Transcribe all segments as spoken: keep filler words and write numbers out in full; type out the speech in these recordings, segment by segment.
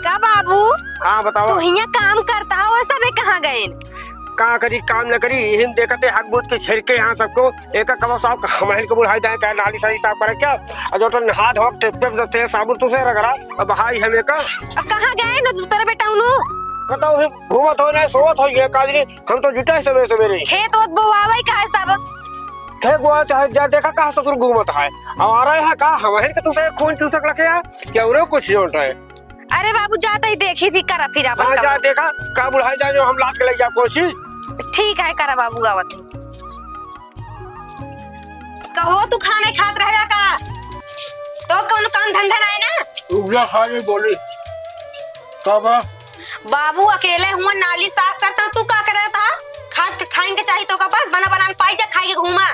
का बाबू? हाँ, बतावा। तू हियाँ काम करता हो, सबे कहाँ गएन? का करी, काम न करी, यही में देखते हक बूत के छेड़के यहाँ सबको। एक कबो साहब हमहिन के बुढ़ाई जाए, कहे नाली साली साफ करे क्या? और जो तो नहा धो के टिप टिप से तेल साबुन तू से रगड़ा। अब भाई हम एक अब कहाँ गएन तोरे बेटा उनु? कतौ ही घूमत हो ना, सोवत हो ये काजरी, हम तो जुटा है सवेरे सवेरे। खेत ओत बोआवे का है सब? खेत बोआ चाहे जा, देखा कहाँ ससुर घूमत है। अब आ रहे हैं का, हमहिन के तू से खून चूसक लगे है, क्या उन्हें कुछ जोड़ रहे? अरे बाबू, जात ही देखी थी, करा फिर अपन हाँ, काम। जा देखा, का बुढ़ाई जा जो हम लाद के ले जा कोची। ठीक है, करा बाबू, आवत ही। कहो, तू खाना खात रहे का? तो कौन काम धंधा नाहीं ना? रुक जा, खा ले, बोली। का बा? बाबू अकेले हुआ नाली साफ करता, तू का करत हा? खा के खाइन के चाही तो का बस बना बना पाई जा, खाई के घूमा।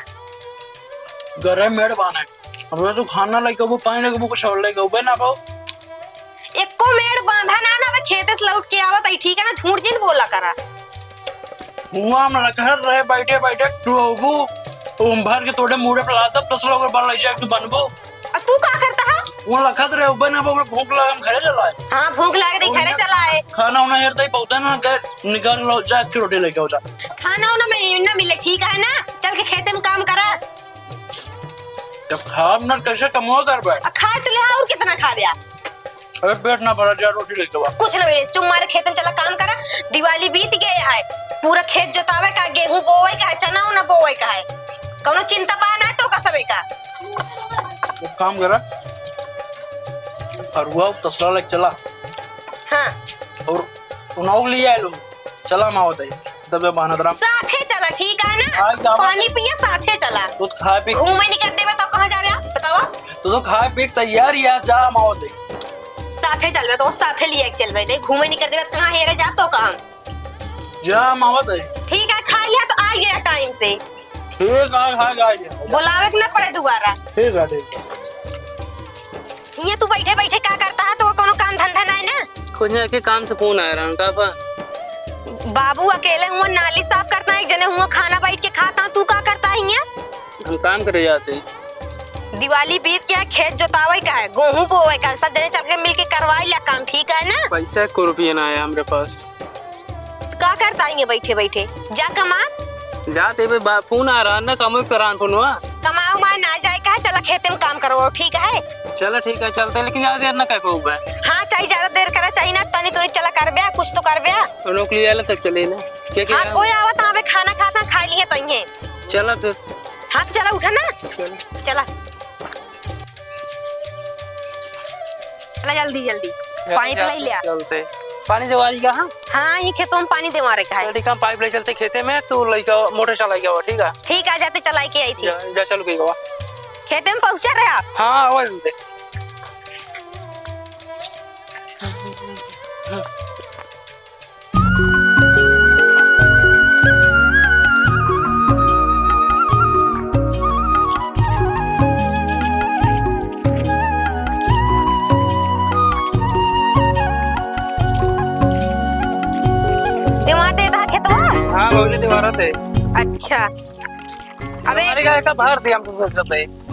गरम मेड़ बाना है। अब तो खाना लेके वो पानी लेके वो कुछ और लेके वो ना पाओ। एको मेड़ बांधा ना, ना, अबे खेते से लौट के आवत आई, ठीक है ना, झूठ जिन बोला करा। हुआ हम लखर रहे बैठे बैठे, तू होबू, उम भर के तोड़े मुड़े पे लादब, दस लोग बन लग जाए, तू बनबो। अब तू का करता है? वो लखत रहे, उबे ना, वो भूख लगा, हम घरे चला है। हाँ, भूख लग रही, और घरे ना, चला है। खाना उना हेर दे, पौधा ना, गए, निकाल लो, जा के रोटी लेके आओ, जा। खाना उना में ना मिले, ठीक है ना? चल के खेते में काम करा। जब खाब ना, कैसे कमवा करबे? आ, खा तो ले, और कितना खाबे? अरे पेट ना भरा, जा रोटी लेके आ। कुछ ना मिले, चुप मारे खेत में चला काम करा। दिवाली बीत गए है, पूरा खेत जोतावे का, गेहूं बोवे का है, चना उना बोवे का है, कौनो चिंता बा ना तो का सबे का। एक काम करा, और हुआ तसला लेके चला। हाँ। और उनाऊ ले आए लो। चला, हम आवत है। तबे बहाना दरा। साथे चला, ठीक है ना? हाँ, जा, पानी पिया, साथे चला। तू खाए पी घूमे नहीं कर देबे तो कहाँ जाबे, बतावा? तू तो खाए पी के तैयार ही आ, जा, हम आवत है। साथे चलबे तो साथे लिए के चलबे, नहीं घूमे नहीं कर देबे, कहाँ हेरे जा तो कहाँ? जा, हम आवत है। ठीक है, खा लिया तो आ गया टाइम से। ठीक है, खा, खा, खा लिया। बुलावे के ना पड़े दोबारा। ठीक है, ठीक है। ये तू बैठे बैठे का करता है? तो वो कोनो काम धंधा नहीं ना? कुछ नहीं, के काम से फोन आया रहा, का बा? बाबू अकेले हुआ नाली साफ करता है, एक जने हुआ खाना बैठ के खाता है, तू का करता है यहाँ? हम काम करे जाते हैं। दिवाली बीत के है, खेत जोतावे का है, गेहूं बोवे का है, सब जने चल के मिल के करवाई ला काम, ठीक है ना? पैसा एको रुपया ना आया हमरे पास। का करता है ये बैठे बैठे? जा कमा। जाते बे बा-, फोन आ रहा ना, कमो के दौरान फोनवा। कमाओ मार ना जाए का, चला खेते में काम करो, ठीक है? चला ठीक है, चलते, लेकिन ज्यादा देर ना कर पाऊबे। हाँ, चाहे ज्यादा देर करा, चाहे ना, तनी तनी चला करबे, कुछ तो करबे। उनको ले आला तब चले ना। क्या क्या हाँ, है? कोई आवत, हाँ, बे खाना खाता, खा लिए तो इन्हें। चला फिर। हाँ, तो चला उठा ना। चला। चला जल्दी जल्दी। जल्दी पानी जा, पिलाई ले आ। चलते। पानी देवाई का, हाँ? हाँ, ये खेतों में पानी देवा रखा है। चल ठीक है, हम पाइप ले चलते खेते में, तू लइका मोटर चलाई गया, ठीक है? ठीक है, जाते चलाई के आई थी। जा, जा, चल गई बाबा। खेते में पहुँचा रहे आप? हाँ, आवाज दे। देवार देत हा खेतवा? हाँ भौजी, देवारत है। अच्छा। अबे हमारे गाय का भर दिया, हम तो सोच रहे थे।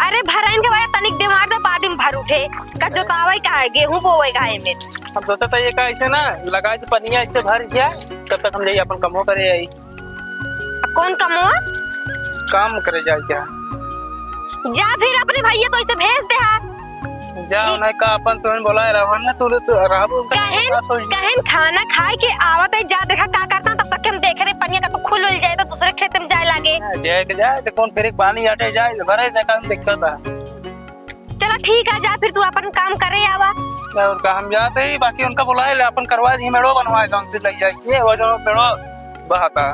अरे भराइन के बाद तनिक देवार दे, बाद में भर उठे। का जोतावे का है, गेहूं बोवे का है एमे। हम सोचा था ये का ऐसे ना लगाए तो पनिया ऐसे भर गया, तब तक हम जाइए अपन कमो करे आई। अब कौन कमवा? काम करे जाए क्या? जा फिर अपने भैया को इसे भेज दे हा। जा, ठीक। उन्हें का अपन तुरंत बोलाए रहा ना, तू तो रहबो उनका कहन, पास हो। कहन खाना खाए के आवत है, जा देखा का करता, तब तक के हम देख रहे पनिया का तो खुल उल जाए तो दूसरे खेत में जाए लागे। जाए के जाए तो कौन फिर एक पानी आटे जाए, भरे जाए, काम दिक्कत है। चला ठीक है, जा फिर तू अपन काम करे आवा। और का हम जाते ही, बाकी उनका बुलाए ले, अपन करवा दी, मेड़ो बनवाए गाँव से ले जाए के, वो जो मेड़ो बहाता।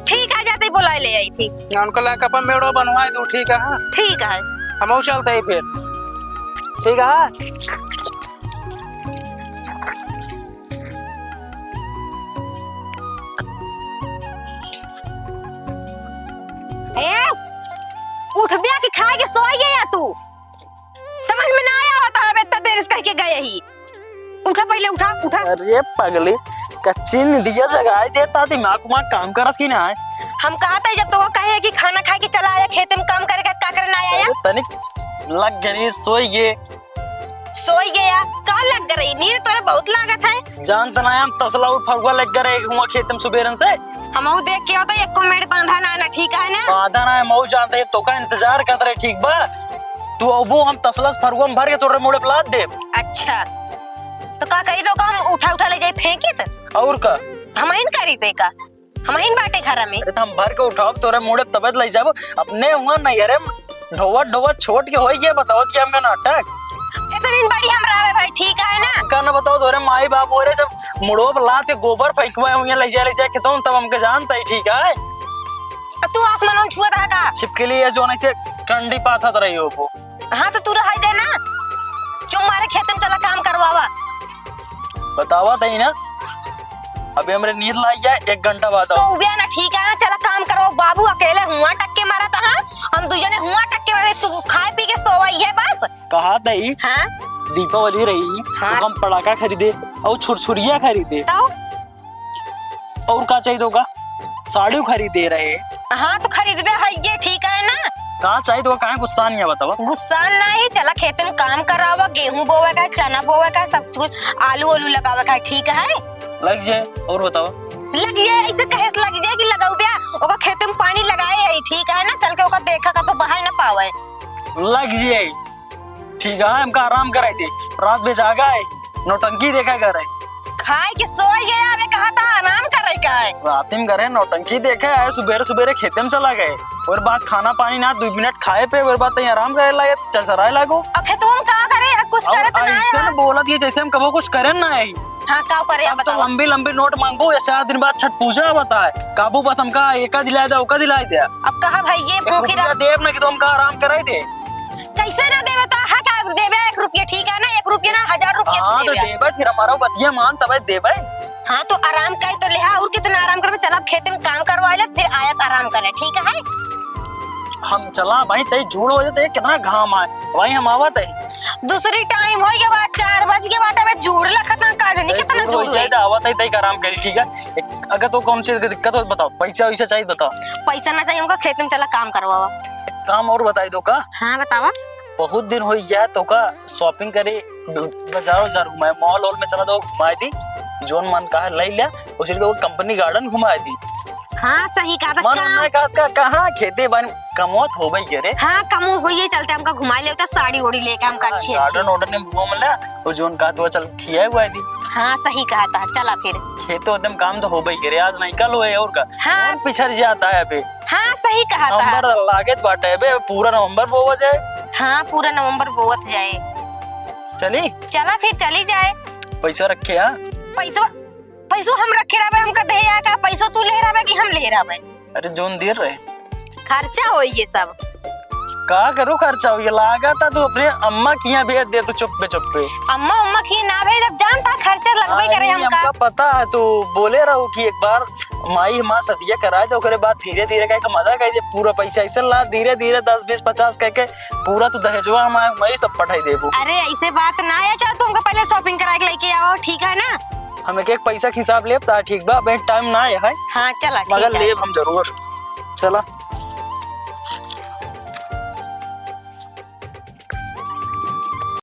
ठीक है, जाते ही बुलाए ले आई थी। ना उनका लाके अपन मेड़ो बनवाए दो, ठीक है? हाँ। ठीक है। हम चलते ही फिर। ठीक है? ए, उठबिया के खाए के सोई गया तू। समझ में ना आया होता है, इतना देर से कह के गए ही। उठा पहले, उठा, उठा। अरे पगली, कच्ची निंदिया जगाए देता, दिमाग उमाग काम करत कि ना है? हम कहा था जब तो वो कहे कि खाना खाए के चला आया, खेते में काम करे का, का करे ना आया? अरे तनिक लग गई, सोई गे। सोई गया, का और लग रही नींद तोरे बहुत लागत है। जानत ना हम तसला और फरुआ लग रहे हुआ खेत में सुबेरन से। हमहू देख के होता एको मिनट बांधा ना, ना ठीक है ना। बांधा ना है, मऊ जानते हैं, तोका इंतजार करत रहे, ठीक बा? तू अबू हम तसला से फरुआ में भर के तोरे मुड़े पे लाद देब। अच्छा, तो का कही दो का हम उठा उठा ले जाई फेंकी त? और का? हमहिन करी ते का? हमहिन बाटे घर में। अरे तो हम भर के उठाओ तोरे मुड़े तबे त लई जाबो। अपने हुआ नहीं, अरे ढोवत ढोवत छोट के होई गया, बताओ कि हमका नाटक। इतनी बड़ी हम रहे भाई, ठीक है ना? का ना बताओ तोरे माई बाप हो रे, जब मुड़ो पर लात के गोबर फेंकवा हुआ लई जाए, लई जाए खेतों में, तब हमके जानता ही, ठीक है? अब तू आसमान में छुआ था का? छिपकली है जो नहीं से कंडी पाथत रही हो वो। हाँ, तो तू रहाई दे ना। चुप मारे खेत में चला काम करवावा। बतावा तई ना, अबे हमरे नींद लाई है, एक घंटा बाद आओ। सोव्या ना, ठीक है ना, चला काम करवाओ। बाबू अकेले हुआ टक्के मारा था, हाँ? हम दू जने हुआ टक्के मारे, तू खाए पी के सोवा ही है बस। कहा तई, हाँ? दीपावली रही, हाँ। तो हम पटाखा खरीदे और छुरछुरिया खरीदे। तो? और का चाहिए तोका? साड़ी खरीदे रहे। हाँ, तो खरीदबे है ये, ठीक है ना? का चाहिए तोका, काहे गुस्सा नहीं है, बतावा? गुस्सा नहीं, चला खेत में काम करावा, गेहूं बोवे का है, चना बोवे का है, सब कुछ, आलू ओलू लगावे का है, ठीक है? लग जाए, और बतावा? लग जाए, ऐसे कहे से लग जाए कि लगाऊ बे, ओका खेत में पानी लगाए है, ठीक है ना? चल के ओका देखा का तो बहाय ना पावे। लग जाए, ठीक है, हमका आराम कराई दे, रात में जागा है, नौटंकी देखा करे। खाए के सोई गया, अबे कहा था आराम करे का है। रात में करे नौटंकी देखे आए, सुबेरे सुबेरे खेते में चला गए, और बाद खाना पानी ना, दो मिनट खाए पे, और बाद तई आराम करे लागे, चरचराए लागो। अब खेतवा में का करे, अब कुछ और करे तो ना ऐसे आया। ना बोलत ये जैसे हम कबो कुछ करे ना आई। हाँ, का करे, अब अब तो बताओ। लंबी लंबी नोट मांगबो, या चार दिन बाद छठ पूजा बताए, काबू बस हमका एका दिलाए दे, ओका दिलाए दे। अब कहा भाई, ये एक भूखी रुपया रह- देब ना कि तो हमका आराम कराई दे। कैसे ना देबे तो है का देबे एक रुपया, ठीक है ना, एक रुपया ना, हजार रुपया तू हाँ, तो देबे। देबे, फिर हमारा बतिया मान तबे देबे। हाँ, तो आराम करे तो लेहा, और कितना आराम करबे, चला खेते में काम करवा ले, फिर आयत आराम करे, ठीक है? हम चला भाई, तई झूड़ हो जाते, कितना घाम आए भाई, हम आवत है। दूसरी टाइम हो गया बा, चार बज गया बाटे, अबे झूड़ लखत ना का जानी ए, कितना झूड़ झूड़ हो जाए होई। तो आवत है, तई आराम करी, ठीक है? एक, अगर तो कौन चीज की दिक्कत हो बताओ, पैसा वैसा चाहिए बताओ। पैसा ना चाहिए हमका, खेते में चला काम करवावा। एक काम और बताई दो का? हाँ, बतावा। बहुत दिन हो गया है तोका shopping करे, बाजार उजार घुमाए, mall वॉल में चला तो घुमाए दी, जोन मन कहा ले लिया, उसे तो company garden घुमाए दी। हाँ, सही कहा था, मन काम उन्हें कहा, का, कहाँ खेते बानी कमौत हो गई के रे। हाँ, कमो होइए चलते हमका घुमा ले, तो साड़ी ओड़ी लेके हमका हाँ, अच्छी अच्छी। Garden order में घूम ले, वो जोन कहा तो चल खिया हुआ है दी। हाँ, सही कहा था, चला फिर। खेते एकदम काम तो हो गई के रे, आज नहीं कल हुए और का। हाँ। और पिछड़ जाता है अबे। हाँ, सही कहा था। नवंबर लागत बाटे बे, पूरा नवंबर बोवा जाए। हाँ, पूरा नवंबर बोवत जाए। चली? चला फिर, चली जाए। पैसा रखे, हाँ? पैसवा, पैसो हम रखे रहबे, हमका दे आया का? पैसो तू ले रहबे कि हम ले रहबे? अरे, जोन देर रहे। खर्चा होई ये सब। का करू खर्चा होई? ये लागत है तू अपने अम्मा किहाँ भेज दे, तू चुप्पे चुप्पे। अम्मा, अम्मा किहाँ ना भेज, अब जानता खर्चा लगबे करे हमका। हमका पता है, तू बोले रहो कि एक बार माई हमार सदिया कराए दे, ओकरे बाद धीरे धीरे कह के मजा कह दे, पूरा पैसा ऐसे ला, धीरे धीरे दस, बीस, पचास कह के पूरा तू दहेजवा हमार, मैं सब पठाई देबू। अरे ऐसे बात ना है, चल तू हमका पहले shopping करा के लेके आओ, ठीक है ना? हम एक एक पैसा के हिसाब लेब ता, ठीक बा? अबे time ना है। हाँ, चला, मगर ठीक है। लेब हम जरूर। चला।